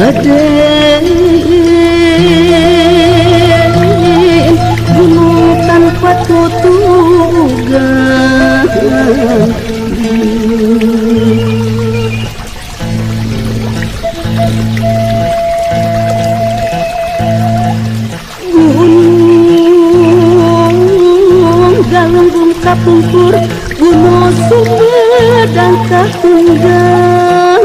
Raden, gunung tanpa tutugan. Gunung Galunggung kapungkur, Gunung Sumedang katunggang,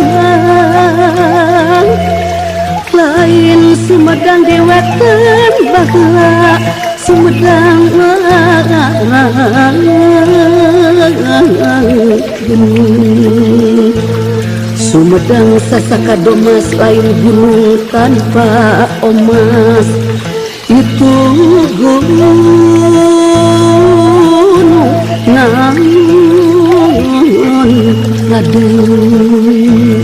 lain Sumedang dewetan baheula Sumedang. Sumedang sasaka domas, lain gunung tanpa omas. Itu gunung naon, Raden?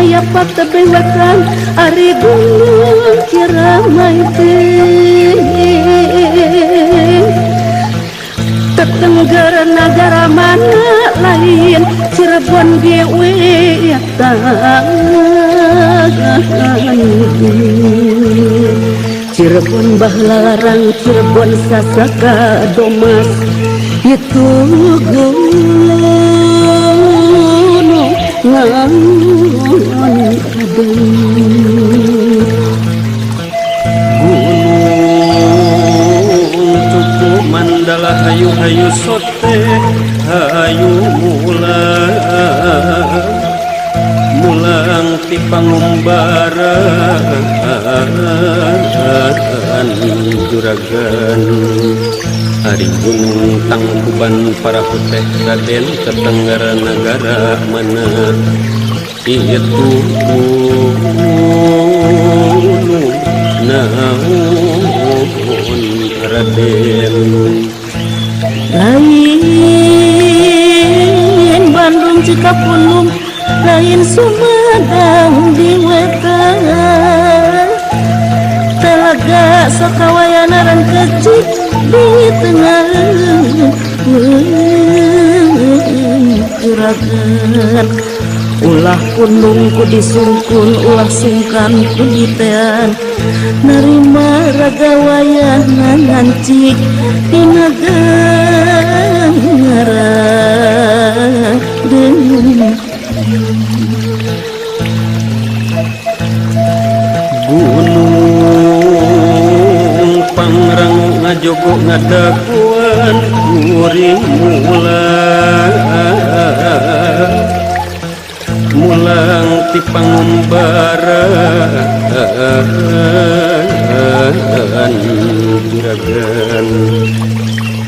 Ya patebewakan ari gunung Ciremai teh tetengger nagara mana, lain Cirebon ge wetan. Cirebon baheula larang, Cirebon sasaka domas. Itu gunung naon, Raden? Gunung Cupu Mandala, hayu hayu sote, hayu mulang mulang ti pangumbaran juragan. Ari Gunung Tangkuban Parahu teh, Raden, tetenggara negara mana? Itu gunung naon, Raden? Lain Bandung Cikapundung, lain Sumedang di wetan. Telaga Sokawayana kecil di tengah juragan. Ulah pundung ku disungkun, ulah sungkan ku ditean, narima raga wayahna ngancik di nagara. Deung. Gunung Pangrango ngajogo ngadaguan kuring mulang mulang ti pangumbaran juragan.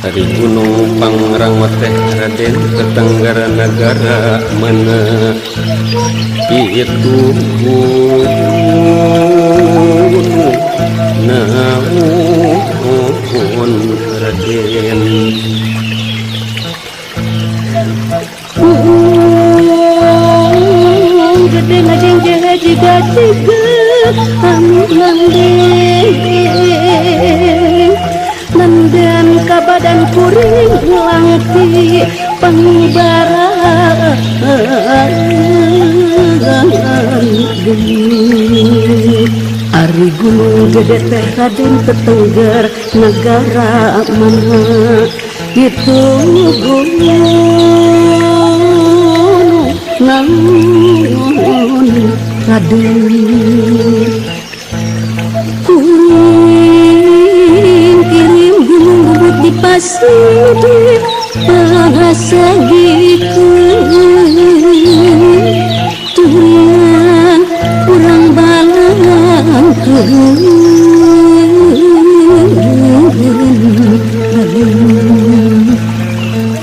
Ari Gunung Pangrango teh, Raden, tetenggara nagara mana? Itu gunung naon, Raden? Gede ngajeng jiga jiga anu nandeng nanden kabadan kuring ulang ti pangubaran. Ari Gunung Gede teh, Raden, tetengger negara mana? Itu gunung naon, Raden? Kuring kirim gunung bubut di pasir bahasa gitu turian kurang balang.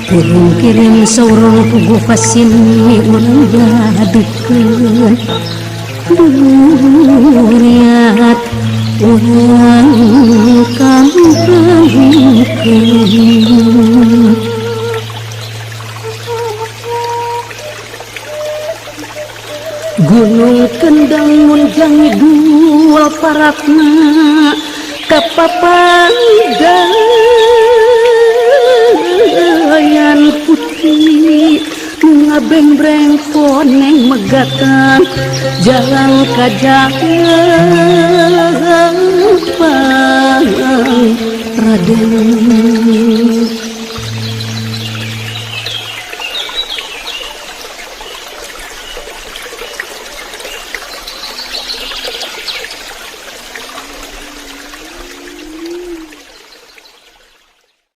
Kuring kirim saurang pugu fasini urang jadukeun duriat urang kampungkeun. Gunung Kendang munjang dua paratna kapapandayan putih. Ngabengbreng koneng megatan jalan ka Japang Raden.